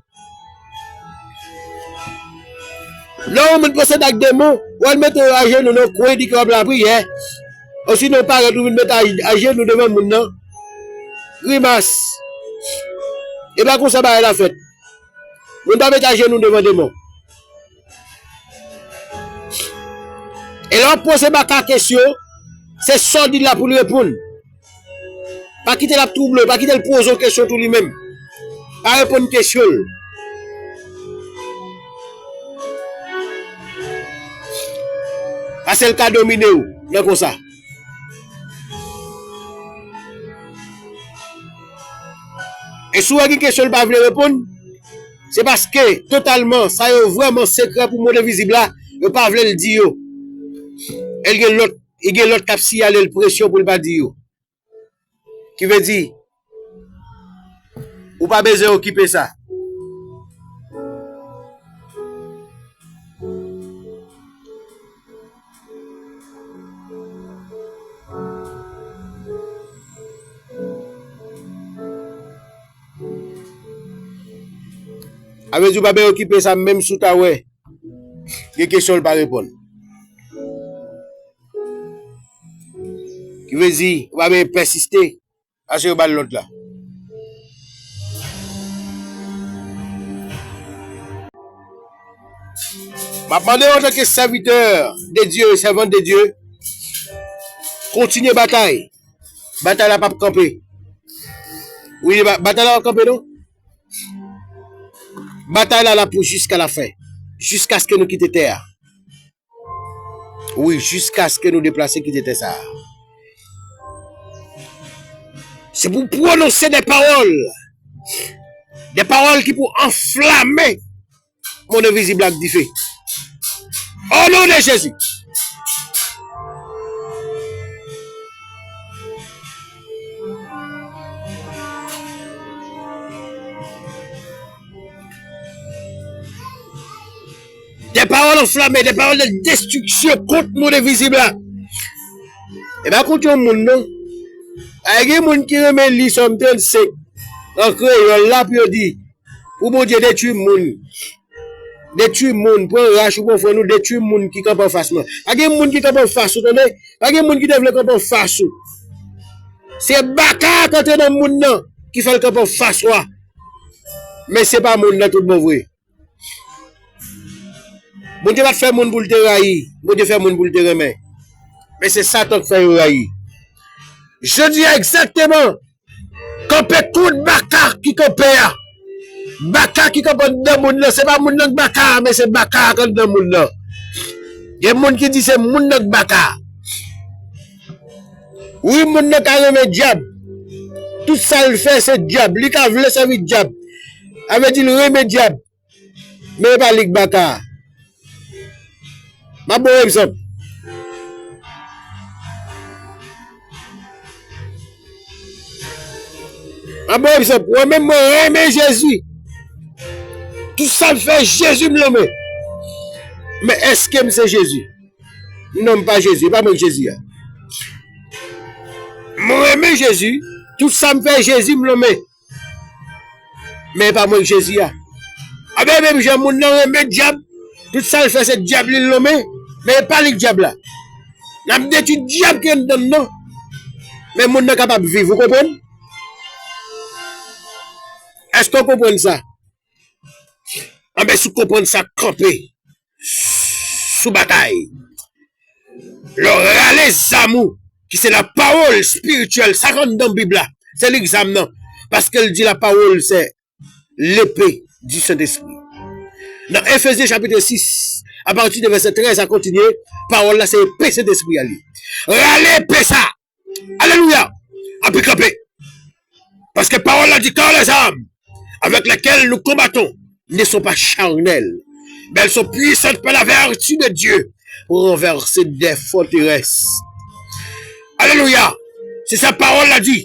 Lè yon moun posede ak demon, w al mete w ajenou nan kwen, di ke w ap lapriyè. Osinon w parèt ou vin mete aj-, ajenou devan moun nan. Grimas. E pa konsa bagay la fèt. Moun pa mete ajenou devan demon. E lè w ap poze baka kesyon, se sa w di l la pou l reponn. Pa kite l ap twouble w, pa kite l poze w kesyon tou li menm. Pa reponn kesyon l. Paske l ka domine w nan konsa. E si w wè gen kesyon l pa vle reponn, se paske totalman sa yo vrèman sekrè pou monn envizib la, yo pa vle l di yo. E l gen lòt, e gen lòt k ap siyale l presyon pou l pa di yo. Ki vle di, ou pa bezwen okipe sa. A vle di ou pa bezwen okipe sa, menm si w ta wè gen kesyon l pa reponn. Ki vle di, ou pa bezwen pèsiste. Ase yo ba l lòd la. M ap mande w antanke sèvitè de Dye, sèvant de Dye, kontinye batay. Batay la p ap kanpe. Wi, ba-, batay la p ap kanpe, non? Batay la la pou jiska lafen. Jiskaske nou kite tè a. Wi, jiskaske nou deplase kite tè sa a. Se pou pwononse de pawòl. De pawòl ki pou anflame monn envizib la ak dife. O non de Jezi. De pawòl anflame, de pawòl de destriksyon kont monn envizib la. E pa kont yon moun, non. Ay, gen moun ki renmen li Sòm trannsenk an kreyòl la, pou yo di, pou Bondye detwi moun. Detwi moun, pran rach ou pran frè nou, detwi moun ki kanpe anfas mwen. Pa gen moun ki kanpe anfas ou, tande? Pa gen moun ki te vle kanpe anfas ou. Se baka a k antre nan moun nan ki fè l kanpe anfas ou a. Men se pa moun nan tout bon vre. Bondye pa t fè moun pou l te rayi. Bondye fè moun pou l te renmen. Men se Satan k fè yo rayi. Jodi a egzakteman, kanpe kont baka ki kanpe a. Baka ki kanpe anndan moun nan, se pa moun nan k baka a, men se baka a k anndan moun nan. Gen moun ki di se moun nan k baka a. Wi, moun nan ka renmen dyab. Tout sa l fè, se dyab. Li ka vle sèvi dyab. A vle di, l renmen dyab. Men e pa li k baka a. M ap ba w egzanp. M ap ba w egzanp. Mwen menm, mwen renmen Jezi. Tout sa m fè, Jezi m lonmen. Men èske m se Jezi? Non, m pa Jezi. E pa mwen k Jezi a. Mwen renmen Jezi. Tout sa m fè, Jezi m lonmen. Men e pa mwen k Jezi a. Anben, menm jan moun nan renmen dyab, tout sa l fè se dyab li l lonmen, men e pa li k dyab la. N ap detwi dyab ki anndan l nan, men moun nan kapab viv, ou konprann? Èske w konprann sa? Anben, si w konprann sa, kanpe sou batay. Lè w rale zam ou, ki se lapawòl espirityèl, sa k anndan Bib la, se li k zam nan. Paske l di lapawòl se lepe di Sentespri. Nan Efezyen chapit sis, apati de vèsè trèz a kontinye, pawòl la se epe Sentespri a li. Rale epe sa! Alelouya! Anpi kanpe. Paske pawòl la di, car les armes avec lesquelles nous combattons ne sont pas charnelles, mais elles sont puissantes par la vertu de Dieu pour renverser des forteresses. Alelouya! Se sa pawòl la di.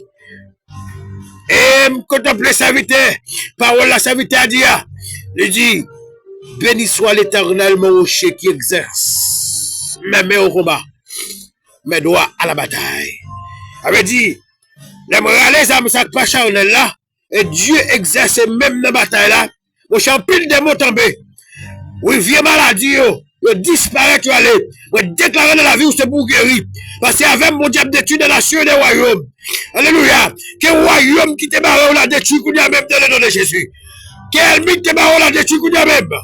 E m kontanple sèvitè, pawòl la sèvitè a di a. Li di, béni soit l'Éternel, mon rocher qui exerce mes mains au combat, mes doigts à la bataille. Sa vle di, lè m rale zam sa k pa chanèl la, e Dye egzèse men m nan batay la, monchè, anpil demon tonbe. Wi, vye maladi yo, yo disparèt, yo ale. Mwen deklare nan lavi w, se pou w geri. Paske avè m, Bondye ap detwi de nasyon e de wayòm. Alelouya. Ke wayòm ki te bare w la detwi kounye a menm, dans le nom de Jésus. Ke ènmi ki te bare w la detwi kounye a menm.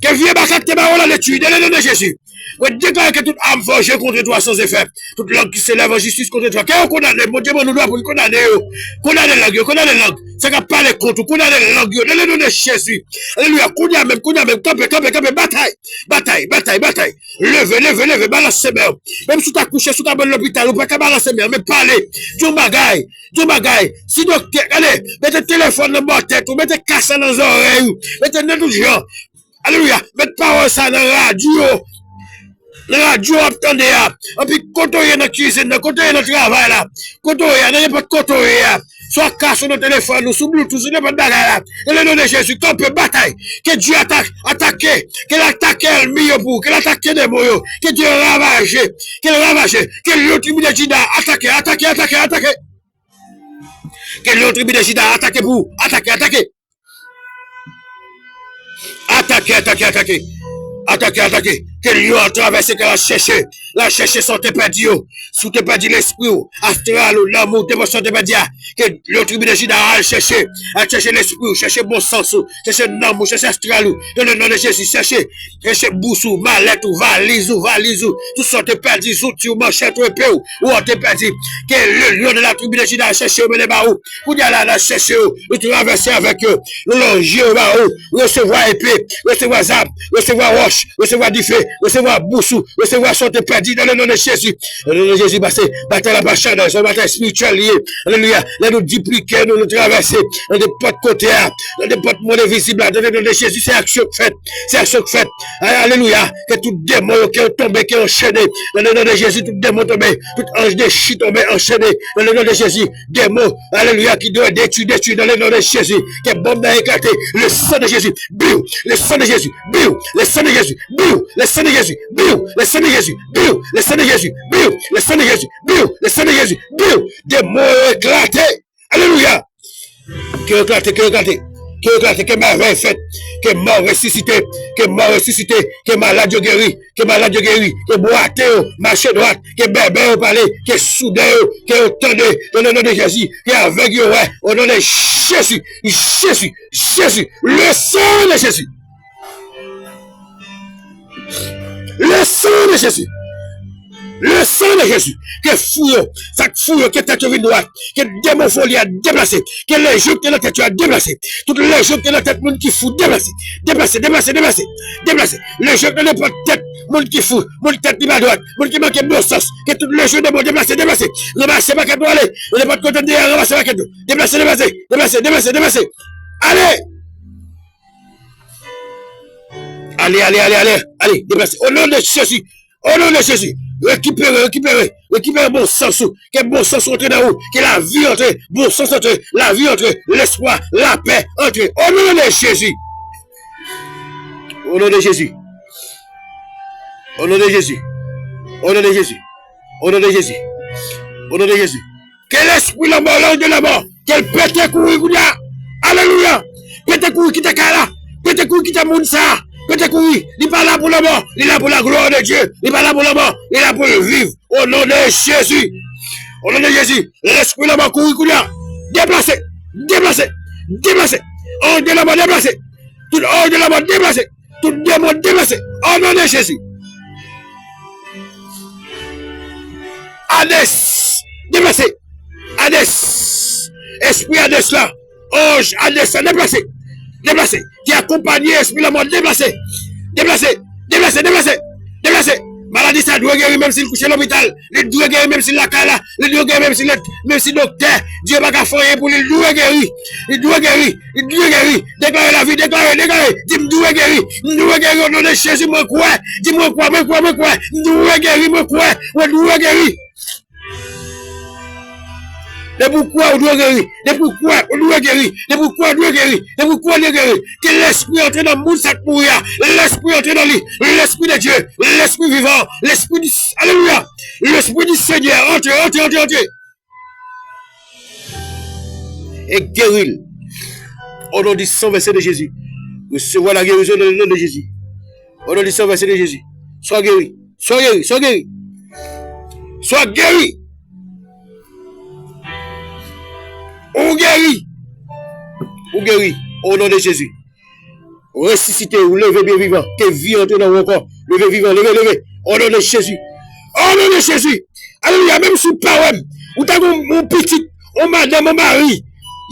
Ke vye makak te bare w la detwi, dans le nom de Jésus. Mwen deklare ke tout arme forgée contre toi sans effet, toute langue qui s'élève en justice contre toi, ke yo kondane, Bondye ban nou dwa pou l kondane yo. Kondane lang yo, kondane lang. Sa k ap pale kont ou, kondane lang yo, dans le nom de Jésus. Alelouya, kounye a menm, kounye a menm, kanpe, kanpe, kanpe, batay, batay, batay, batay. Leve, leve, leve, balanse men w. Menm si w ta kouche sou kabann lopital, ou pa ka balanse men w, men pale. Di yon bagay, di yon bagay. Si doktè, gade, mete telefòn nan bò tèt ou, mete kas la nan zòrèy ou, mete nan tout jan. Alelouya. Met pawòl sa nan radyo. Nan radyo w ap tande a. Anpi kote w ye nan kizin nan, kote w ye nan travay la, kote w ye a, nan nenpòt kote w ye a. Swa kas ou nan telefòn ou, sou Bluetooth, sou nenpòt bagay la. Dans le nom de Jésus, kanpe, batay. Ke Dye ata-, atake. Ke l atake ènmi yo pou ou. Ke l atake demon yo. Ke Dye ravaje. Ke l ravaje. Ke lyon tribi de Jida atake, atake, atake, atake. Ke lyon tribi de Jida atake pou ou. Atake, atake. Atake, atake, atake. Atake, atake. Ke lyon an travèse, ke l al chèche. L al chèche sa w te pèdi yo. Si w te pèdi lespri w, astral ou, nanm ou, te pran sa w te pèdi a. Ke lyon tribi de Jida al chèche. Al chèche lespri w, chèche bon sans ou, chèche nanm ou, chèche astral ou. Dans le nom de Jésus, chèche. Chèche bous ou, malèt ou, valiz ou, valiz ou. Tout sa w te pèdi, zouti w, manchèt ou, epe w, ou an te pèdi. Ke le lyon de la tribi de Jida al chèche yo mennen ba ou. Kounye a la, n al chèche yo, nou travèse avèk yo, nou lonje yo ba ou, resevwa epe, resevwa zam, resevwa wòch, resevwa dife, resevwa bous ou, resevwa sa w te pèdi dans le nom de Jésus. Dans le nom de Jésus, pase, batay la pa chanèl, se yon batay espirityèl li ye. Alelouya. Lè nou diplike nou, nou travèse nan nenpòt kote a, nan nenpòt mond envizib la, dans le nom de Jésus, se aksyon k fèt, se aksyon k fèt. A-, alelouya. Ke tout demon yo, ke yo tonbe, ke yo anchene. Dans le nom de Jésus, tout demon tonbe, tout anj dechi tonbe, anchene. Dans le nom de Jésus, demon, alelouya, ki dwe detwi, detwi, dans le nom de Jésus. Ke bonm nan eklate. Le sang de Jésus, biw. Le sang de Jésus, biw. Le sang de Jésus, biw. Le sang de Jésus, biw. Le sang de Jésus, biw. Le sang de Jésus, biw. Le sang de Jésus, biw. Le sang de Jésus, biw. Demon yo eklate. Alelouya. Ke yo eklate, ke yo eklate. Ke yo eklate, ke mèvèy fèt. Ke mò resisite, ke mò resisite, ke malad yo geri, ke malad yo geri, ke bwate yo mache dwat, ke bèbè yo pale, ke souden yo, ke yo tande, dans le nom de Jésus, ke avèg yo wè, au nom de Jésus, Jésus, Jésus, le sang de Jésus. Le sang de Jésus. Le sang de Jésus. Ke fou yo, sa k fou yo, ke tèt yo vin dwat, ke demon foli a deplase, ke lejyon ki te nan tèt yo a deplase, tout lejyon ki te nan tèt moun ki fou deplase, deplase, deplase, deplase, deplase. Lejyon ki nan nenpòt tèt moun ki fou, moun tèt li pa dwat, moun ki manke bon sans, ke tout lejyon demon deplase, deplase, ranmase pakèt nou ale, nan nenpòt kote n te ye a, ranmase pakèt nou, deplase, deplase, deplase, deplase, deplase. Ale! Ale, ale, ale, ale, ale, deplase. Au nom de Jésus. Au nom de Jésus. Rekipere, rekipere, rekipere bon sans ou. Ke bon sans ou antre nan ou. Ke lavi antre, bon sans antre, lavi antre, lespwa, lapè antre. Au nom de Jésus. Au nom de Jésus. Au nom de Jésus. Au nom de Jésus. Au nom de Jésus. Au nom de Jésus. Ke lespri lanmò, lanj de lanmò, ke l pete kouri kounye a. Alelouya. Pete kouri kite kay la. Pete kouri kite moun sa. Pete kouri. Li pa la pou lanmò. Li la pou la glwa de Dye. Li pa la pou lanmò. Li la pou l viv. Au nom de Jésus. Au nom de Jésus. Lespri lanmò kouri kounye a. Deplase. Deplase. Deplase. Anj de lanmò deplase. Tout anj de lanmò deplase. Tout demon deplase. Au nom de Jésus. Adès, deplase. Adès. Espri Adès la. Anj Adès la, deplase. Deplase. Ki akonpaye espri lanmò, deplase. Deplase. Deplase, deplase. Deplase. Maladi sa dwe geri menm si l kouche lopital. Li dwe geri menm si l lakay la. Li dwe geri menm si l, menm si doktè Dye pa ka fè anyen pou li. Li dwe geri. Li dwe geri. Li dwe geri. Deklare lavi, deklare, deklare. Di, "M dwe geri. M dwe geri au nom de Jésus, mwen kwè." Di, "Mwen kwè, mwen kwè, mwen kwè. M dwe geri, mwen kwè. Mwen dwe geri." Depi w kwè, ou dwe geri. Depi w kwè, ou dwe geri. Depi w kwè, ou dwe geri. Depi w kwè, ou dwe geri. Ke lespri antre nan moun sa k mouri a. Lespri antre nan li. Lespri de Dye. Lespri vivan. Lespri di, alelouya. Lespri di Senyè, antre, antre, antre, antre. E geri l. Au nom du sang versé de Jésus. Resevwa la guérison dans le nom de Jésus. O non de Sovè Seyè Jezi. Swa geri. Swa geri. Swa geri. Swa geri. Ou geri. Ou geri. O non de Jezi. Resisite, ou leve byen vivan. Ke vi antre nan ou ankò. Leve vivan, leve, leve. O non de Jezi. O non de Jezi. Alelouya. Menm si w pa wè m, ou ta gen yon pitit, yon madanm, yon mari,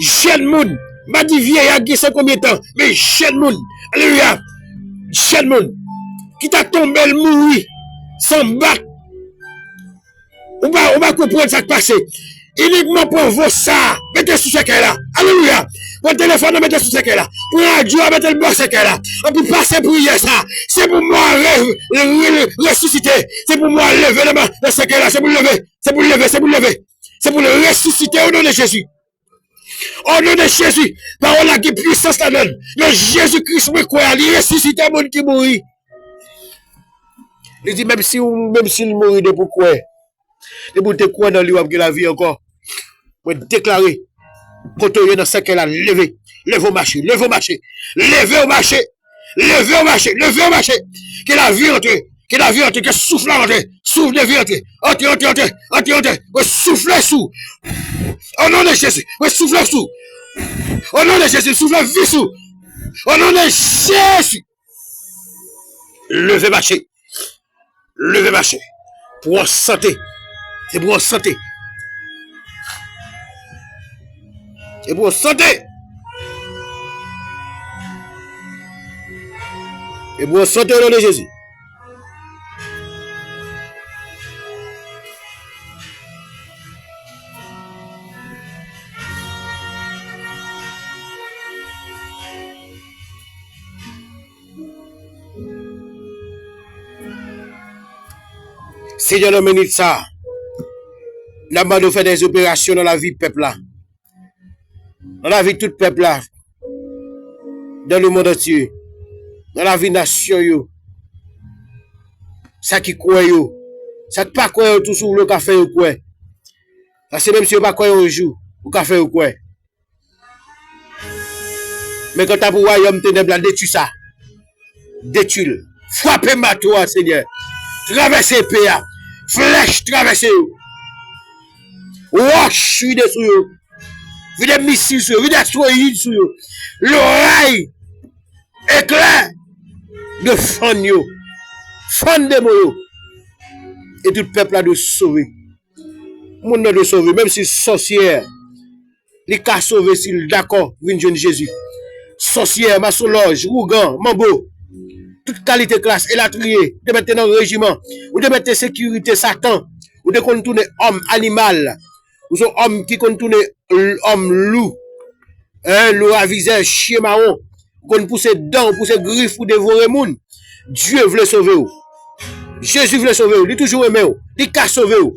jèn moun, m pa di vye a gen san konbyen tan, men jèn moun, alelouya, jèn moun, ki ta tonbe, l mouri, san bat, ou pa, ou pa konprann sa k pase. Inikman pran vo sa, mete sou sèkèy la. Alelouya. Pran telefòn nan, mete sou sèkèy la. Pran radyo a, mete l bò sèkèy la. Epi pase priyè sa. Se pou mwa re, re, re, resisite. Se pou mwa leve nan, nan sèkèy la. Se pou l leve. Se pou l leve. Se pou l leve. Se pou l resisite o non de Jezi. O non de Jezi. Pawòl la gen pwisans ladan l. Nan Jezi Kris, mwen kwè a, li resisite moun ki mouri. Li di, menm si, menm si l mouri, depi w kwè. Depi w te kwè nan li, w ap gen lavi ankò. Mwen deklare, kote w ye nan sèkèy la, leve. Leve w mache, leve w mache. Leve w mache. Leve w mache, leve w mache. Ke lavi antre, ke lavi antre, ke souf la antre. Souf de vi antre. Antre, antre, antre. Antre, antre. Mwen soufle sou. O non de Jezi, mwen soufle sou. O non de Jezi, soufle vi sou. O non de Jezi. Leve mache. Leve mache. Pou w an sante. Se pou w an sante. Se pou w an sante. Se pou w an sante o non de Jezi. Senyè, nan minit sa a, n ap mande w fè dè operasyon nan lavi pèp la, nan lavi tout pèp la, dans le monde entier, nan lavi nasyon yo, sa ki kwè yo, sa k pa kwè yo tou, si w vle w ka fè yo kwè. Paske menm si yo pa kwè yon jou, ou ka fè yo kwè. Men kanta pou wayòm tenèb la, detwi sa. Detwi l. Frape mato a, Senyè. Travèse epe a. Flèch travèse yo. Wòch vide sou yo. Vide misil sou yo. Vide astwoyid sou yo. Loray. Eklè. Defann yo. Fann demon yo. E tout pèp la dwe sove. Moun nan dwe sove, menm si sòsyè, li ka sove si l dakò vin jwenn Jezi. Sòsyè, masonlòj, wougan, manbo, tout kalite klas, elatriye, ou te mèt te nan rejiman, ou te mèt te sekirite Satan, ou te konn tounen òm animal, ou se yon òm ki konn tounen l-, òm lou, en, lou ravizè, chyen mawon, ou konn pouse dan, ou pouse grif, ou devore moun. Dye vle sove w. Jezi vle sove w. Li toujou renmen w. Li ka sove w.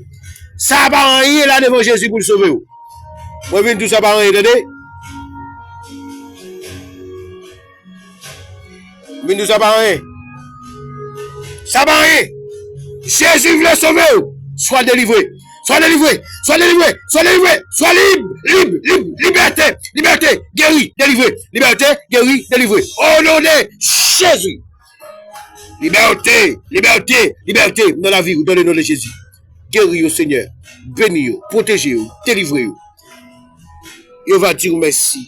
Sa pa anyen la devan Jezi pou l sove w. Mwen vin di w sa pa anyen, tande? Vin di w sa pa anyen. Sa pa anyen. Jezi vle sove w. Swa delivre. Swa delivre. Swa delivre. Swa delivre. Swa lib. Lib. Lib. Libète. Libète. Geri. Delivre. Libète. Geri. Delivre. O non de Jezi. Libète. Libète. Libète. Nan lavi w, dans le nom de Jésus. Geri yo, Senyè. Beni yo. Pwoteje yo. Delivre yo. Yo va di w mèsi.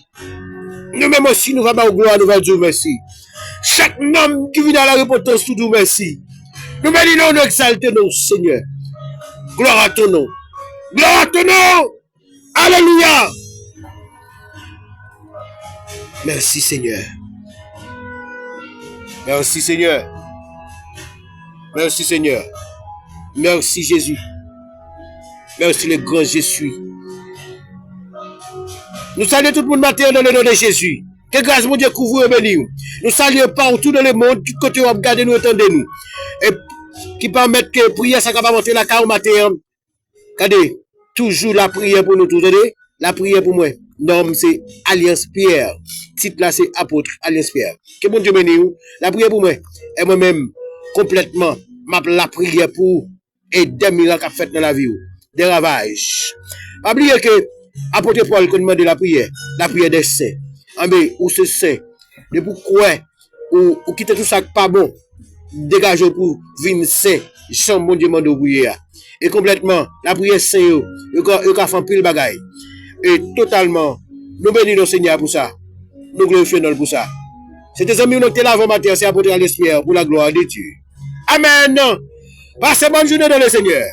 Nou menm osi, nou va ba w glwa, nou va di w mèsi. Chak nanm ki vin a la repantans, nou di w mèsi. Nou beni non w, nou egzalte non w, Senyè. Gloire à ton nom. Gloire à ton nom. Alelouya. Mèsi, Senyè. Mèsi, Senyè. Mèsi, Senyè. Mèsi, Jezi. Mèsi, le grand je suis. Nou salye tout moun maten an dans le nom de Jésus. Ke gras Bondye kouvri w e beni w. Nou salye w partou dans le monde, tout kote w ap gade nou e tande nou. E ki pèmèt ke priyè sa kapab antre lakay ou maten an. Gade, toujou lapriyè pou nou tou, tande? Lapriyè pou mwen. Non m se Alliance Pierre. Tit la se Apot Alliance Pierre. Ke Bondye beni w. Lapriyè pou mwen. E mwen menm, konplètman, m ap lapriyè pou ou. E de mirak ap fèt nan lavi w. De ravaj. Pa bliye ke Apot Pòl konn mande lapriyè. Lapriyè dè sen. Anben, ou se sen. Depi w kwè, ou, ou kite tout sa k pa bon. degaje w pou vin sen, jan Bondye mande w pou ye a. E konplètman, lapriyè sen yo, yo ka, yo ka fè anpil bagay. E totalman, nou beni non Senyè a pou sa. Nou glorifye non l pou sa. Se te zanmi w nan ki te la avè w maten an, se apot Alex Pierre, pour la gloire de Dieu. Amèn. Pase bòn jounen dans le Seigneur.